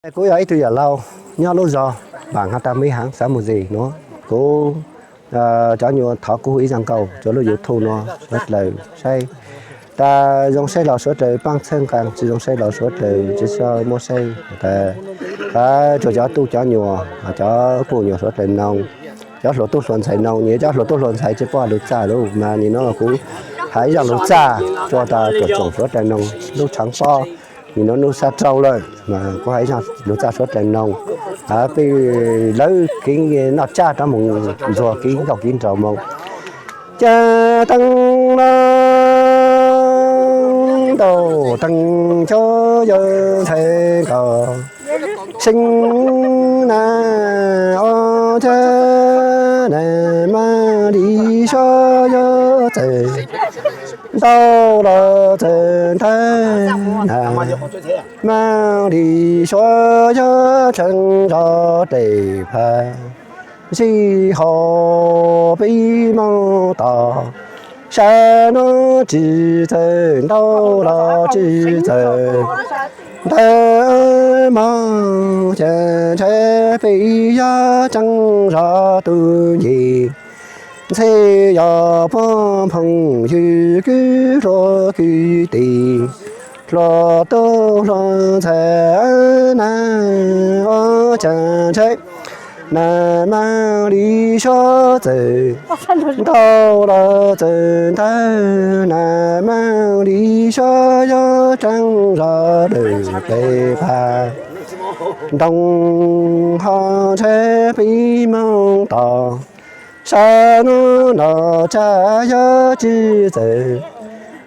Kuv yog ib tug yawm laus nyob lub zos Npam Haj Tag Mib Haav, xav mus zis nuav. Kuv cov nyuas thov kuv hu ib zaj nkauj rua lub YouTube nuav suav dlawg saib. Tas zoo saib los suav dlawg paab txhawb nqaa, tsi zoo saib los suav dlawg tsi muab saib. Tas rua cov tub cov nyuas, cov puj nyuas suav dlawg noog, cov hluas tub hluas ntxhais noog. Nim cov hluas tub hluas ntxhais tsi paub lug txaj lug mas nim no kuv has ib zaj lug txaj rua tas tuam tsoom suav dlawg noog. Lub tshaav pob nim no nub sab rau lawm mas kuv has ib zaj lug txaj suav dlawg noog. Peb lawv kev noj tsab rov moog ntxuag kev nkauj kev nraug moog. Ca teeb los ntau teeb cov yawg ntxhais nkaus, seeb na ob cag na, maaj li suav yog txawm ntau los txawm ntawg na, maaj li suav yog tseeb zog dlej phav. Sij hawm peb moog tom sab nuav tsi txawm ntau los tsi txawm ntawg mog, ca ntshai peb yog tseeb zog tug nce. Ntxheb yog puab phooj ywg kwv hluas kwv tij, hluas tub hluas ntxhais na, ca ntshai na, maaj li suav txawm ntau los txawm ntawg na, maaj li suav yog tseeb zog dlej phav. Ntoo ho ntshai peb moog tom sab nuav noj tsab yog tsi txawm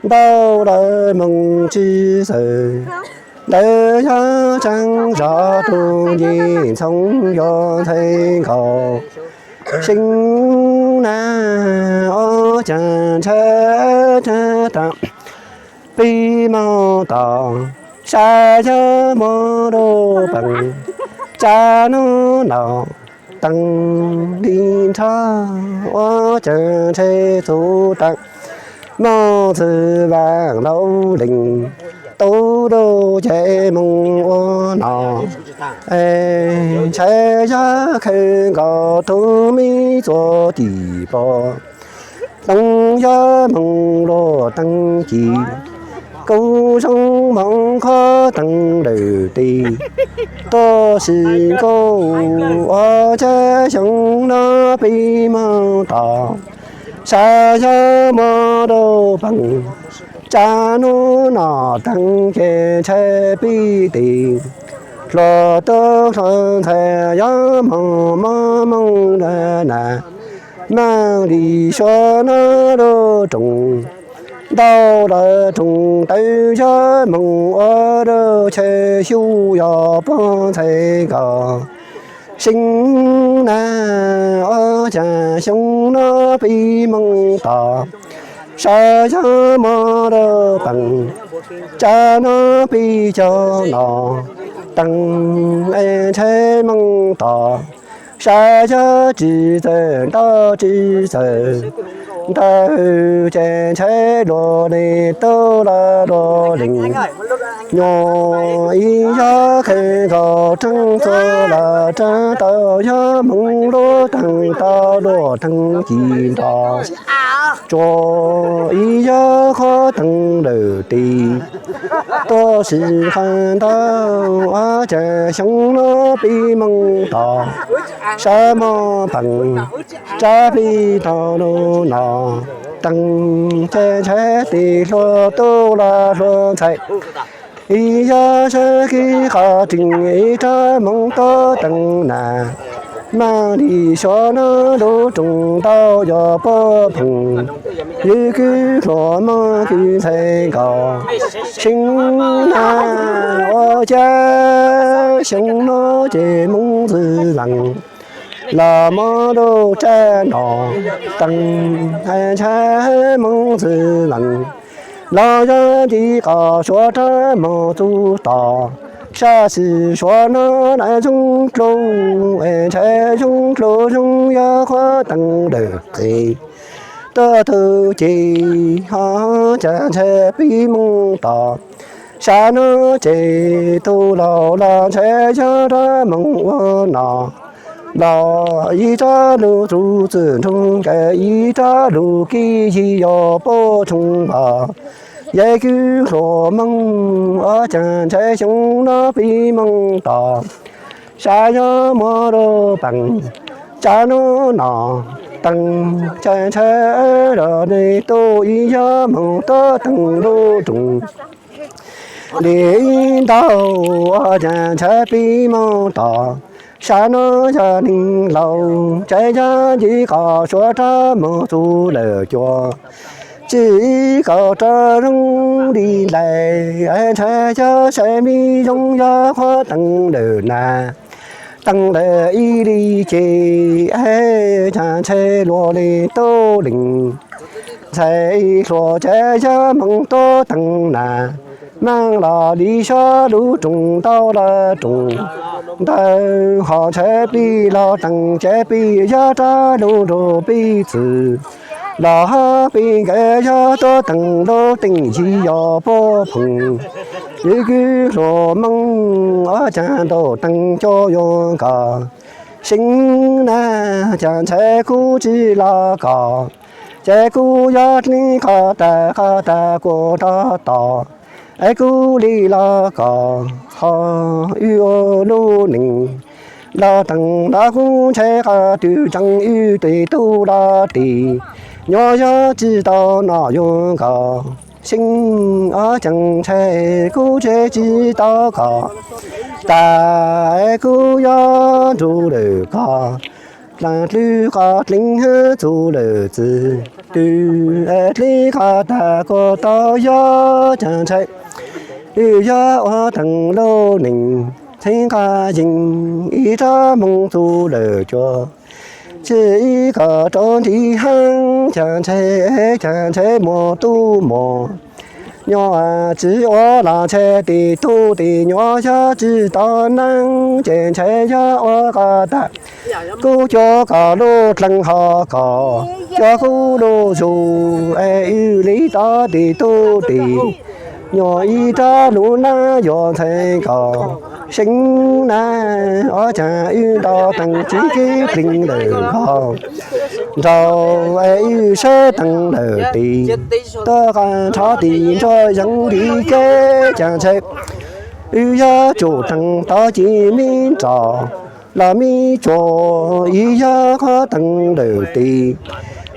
ntau los moog tsi txawm ntawg, yog tseeb zog tug nce ntxhoo yog ntxhais nkaus, seeb na ob cag ntshai tas peb moog tom sab yog muaj lub peem, tsab nuav noj teeb li nrho ua cas ntshai txug tas moog txwv vaaj lauj leej tub lug ces moog ua noj. Ntshai yog khawv nkaus tug me txuas tim pog, teeb yog moog luag teeb ci, kuv zoo moog kho teeb lawm teg. Tab sis kuv ua cas xyoo no peb moog tom sab yog muaj lub peem, tsab nuav noj teeb ces ntshai peb teg. Hluas tub hluas ntxhais yog moog moog moog na, maaj li suav nuav lub rooj ntau los rooj tawv, yog moog ua lub chaw xyuv yog puab ntxhais nkaus, seeb na ob cag xyoo no peb moog tom sab yog muaj lub peem, tsab nuav peb caug noj teeb es ntshai moog tom sab yog tsi txawm ntau tsi txawm ntawg, ces ntshai luag leej tub los luag leej nyuam, ib yog khawv nkaus teeb txuas los teeb tau, yog moog luag teeb tau luag teeb ci nrov tsuag, ib yog kho teeb lawm teg. Tab sis qhov ntau ua cas xyoo no peb moog tom sab muaj peem, tsab peb tau lug noj teeb ces ntshai teg. Hluas tub los hluas ntxhais, ib yog sab kis qhov tseeb ib rab moog tuav teeb na, maaj li suav nuav lub rooj ntau yog puab phooj ywg kwv hluas moog kwv ntxhais nkaus, seeb na ua cas xyoo no ces moog txwv leej los muab lub tsab noj teeb, ntshai moog txwv leej los yog nce qhov suav rab moog txug tom sab, sis suav nuav na zoo dlua, ntshai zoo dlua zoo yog qhov teeb lawm teg. Tuab tug ces ho cas ntshai peb moog tom Sab no ces tus laus los ntshai yog rab moos ua nom, los ib rab lug rub txwm nrug nkawd ib rab lug kib yig yos puag tshoob los. Yawg kws hluas moog, ua caag ntshai xyoo no pib moog tom, sab yog muab lug peem, sab no nom teeg, caag ntshai los nws tuaj ib yog moog tuab teeg lub rooj. Li ib ntau, ua caag ntshai pib moog tom, sab no yog neeg laus, ntshai yog nce qos suav rab moos txug lawm cua. Tsi ib kaus rau zoo li ntais, ntshai yog saib me zoo yog qhov teeg lawm na. Teeg lawm ib li ces, caag ntshai luag li tuab leeg. Ntxhais hluas caag yog moog tuab teeg na, maam los li sab lub rooj ntau lawm rooj ntawd, ho ntshai pib los teeg ces pib yog rab lug nrug pib txwm los, ho pib nkawd yog tuab teeg lub teej yig yos puag phoom. Yawg kws hluas moog, ua caag ntaus teeg coj yuav nkaus. Seev na, caag ntshai kuv tsi los koj, ces kuv yuav dleb koj tag, koj tag kuv rov tos. Es kuv li los koj, ho wb ua lub neej los teeg los kuv ntshai koj twb tseem wb tes tub los tes, nyob yog tsi tau noj yuav nkaus. Seev, ua caag ntshai kuv tsev tsi tau koj tag, es kuv yuav nrug lawm koj, dlaag dlwb koj dleeg txug lawm txwm twg, es dleb koj tag kuv tau yuav. Caag ntshai wb yuav ua teeg lub neej, txheeb nqaj yeeg ib rab moog txug lawm cua. Tsi ib kaus rau nrib haab, caag ntshai, caag ntshai muaj tub muaj nyob, tsi ua los ntshai tes tub tes, nyob yog tsi tau neeb ces ntshai yog ua koj tag, kuv cuab koj lub dlaag ho koj cuab kuv lub zug, es wb li tau tes tub tes, nyob ib rab lub nab yuav ntxhais nkaus. Seev na, ua caag wb ntaus teeg tsi kev pleeg lawm nkaus, nraug es wb sab teeg lawm tes, tuab qab nrho tes nrog yeeb li kev. Caag ntshai wb yuav tsum teeg tau ci me nrog los me tsuag, ib yog qhov teeg lawm tes,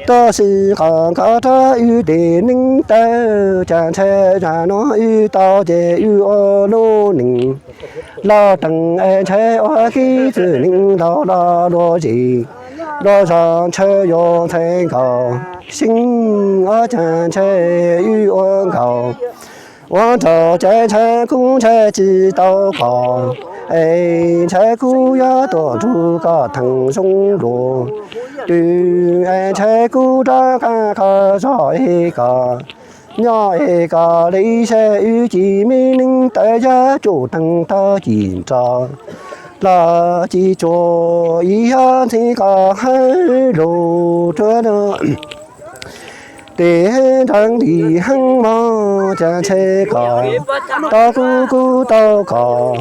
tab sis qhov nkaus rau wb tes neeg tawg. Caag ntshai zag no wb tau ces wb ua lub neej los teeg, es ntshai ua kev txwv neeg laus los luag zem, luag zog ntshaw yuav ntxhais nkaus. Seev, ua caag ntshai wb ua nkaus, ua nraug ces ntshai kuv ntshai tsi tau koj, es ntshai kuv yuav tuaj nrug koj theej zoo luag twg, es ntshai kuv rov qab koj zog es koj nyob es koj li saib wb ci me neeg tawg, yuav tsum teeg tau ci nrog los ci tsuag, ib yog ntxhais koj hawb lug rua tes nrog li heev mog. Caag ntshai koj tau kuv, kuv tau koj,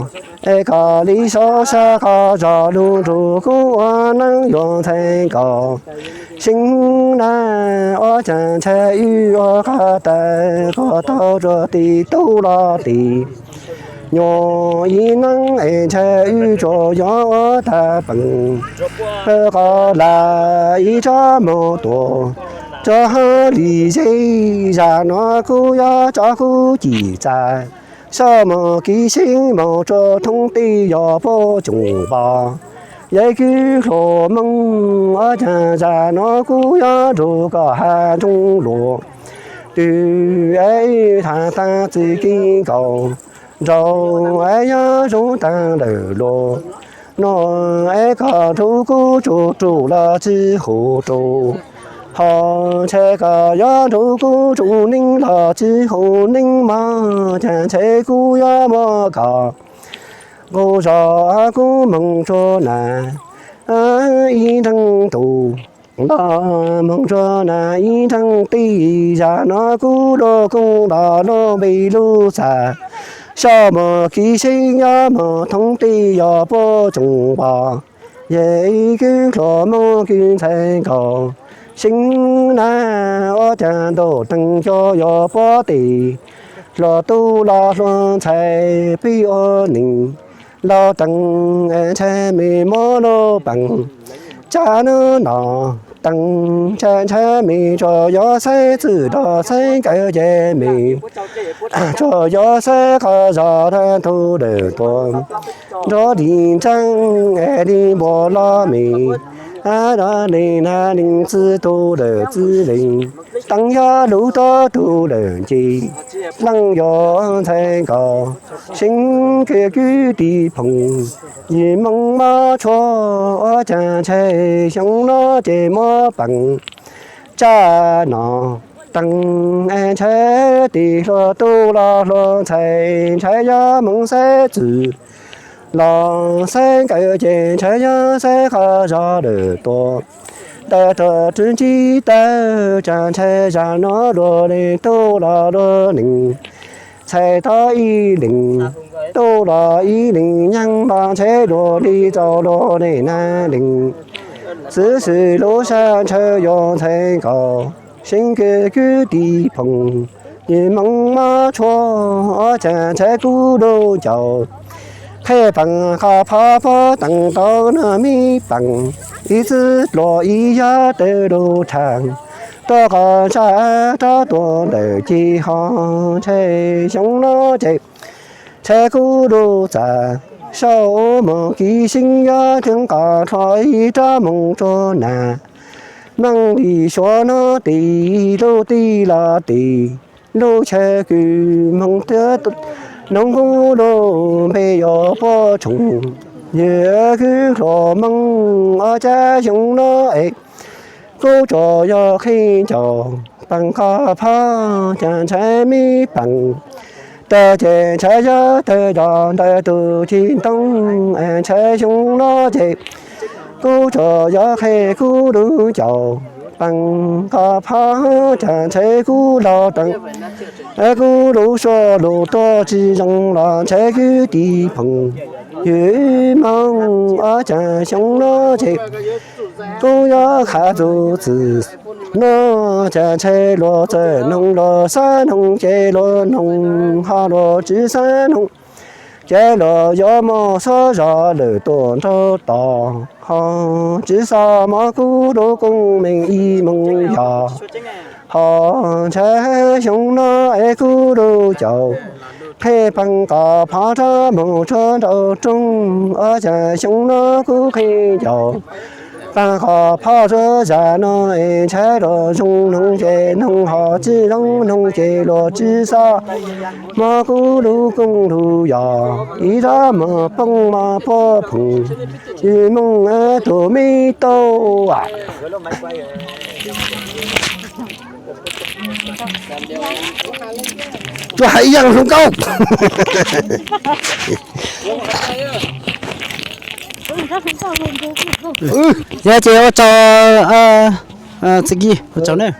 es koj li sab sab koj zog lug nrug kuv ua neeb yuav ntxhais nkaus. Seev na, ua caag ntshai wb ua koj tawg, koj tau rua tes tub los tes, nyob ib neeg es ntshai wb tsuas yuav ua tag peem, pab koj lam ib tsab moog tuaj tso hab li zeb. Zag no kuv yuav tso kuv ci txaij, sab moog kev seev moog rua thoob teb yog puab tsoom vog. Yawg kws hluas moog, ua caag zag no kuv yuav nrug koj has ntsoov lug twg, es wb thaam taag txuj kev nkaus, nraug es yuav zoo taag lawm luag. No es koj nrug kuv tsum rua los tsi hum rua, ho ntshai koj yuav nrug kuv tsum neeg los tsi hum neeg mog. Caag ntshai kuv yuav muab koj nqus zog kuv moog rua nas ib nreeg tug, los moog rua nas ib nreeg tij. Zag no kuv lub koob los lub npe lub txag, Saum mus kis seeb nyob mus thoob tij yog puab tsoom pog, yog ib kwv hluas Moob kwv ntxhais nkauj. Seeb na, ua cas ntuj teev xyov yog puab tes, hluas tub los hluas ntxhais pib ua neeg, los teev ntshai me muab lub peem. Tsam no no teev ntshai ntshai me tsuas yog saib txwj rog saib nkawd ces me, tsuas yog saib qhov zos rag tug dawm tuag, nrov li ntseeb es li npua los me, rov li na li txwj tug dawm txwj leeg, teev yog lub rog tug dawm nce, leej yog ntxhais nkauj, Seeb kwv kwv tij phooj ywg Moob Mob Tshuab, ua cas ntshai xyoo no ces muab peem. Tsam no teev ntshai tes hluas tub los hluas ntxhais, ntshai yog Moob saib txwj los saib nkawd ces ntshai yog saib qhov zos dawm tuag, dawm tuag tsw ntsib tawg, tsam ntshai zaj no dua li tub los dua neeg, ntxhais tau ib leeg, tub los ib leeg, nyeej los ntshai dua li txaus dua li na leeg. Xwb xwm lub sab ntshaw yog ntxhais nkauj, Seeb kwv kwv tij phooj ywg Moob Mob Tshuab, ua cas ntshai kuv lub ncaus, qheb peem qhov phab pab teem tau nws me peem, ib txwm dluas ib yam tawg lub rhab, rau qhov ntsaj rov tuaj ntawm ceg ho, ntshai xyoo no ces ntshai kuv lub txaj, saum mus kis seeb yog theej qos hlo ib rab moos rua nas. Meej li suav no tis lub tij los tis lub chaw kws moog twb noog kuv lub npe yog puab tsoom ywg kwv hluas Moob, ua cas xyoo no es kuv tsuas yog qheb ncaus peem qhov phab, cas ntshai me peem, tawg ces ntshai yog tawg yog ntawm tus ceg ntoo, ntshai xyoo no ces kuv tsuas yog qheb kuv lub ncaus peem qhov phab, cas ntshai kuv los teev kuv lub suab lub tuag tsis zoo los ntshai kwv tij phooj ywg Moob, ua cas xyoo no ces kuv yog qhab txuj txwm no, cas ntshai luag txawm noog luag xav noog ces luag noog, ho luag tsis xav noog ces luag yuav muab xuab zog lawm tuaj nraug tod, ho tsis xav muab kuv lub koob meej ib moos yog, ho ntshai xyoo no es kuv lub caum qheb peem qhov phab rov mus tsuag nraum rooj, ua cas xyoo no kuv qheb ncaus peem qhov phab tsuag zaj no es ntshai luag zoo noog ces noog, ho tsis zoo noog ces luag tsis xav muab kuv lub koob lub yog ib rab moos poob mog puab phooj ywg Moob tus me tub. Tsuas hais ib yaam hluas nkauj. Yog ces ua tsaug, txiv Kis, ua tsaug nawb.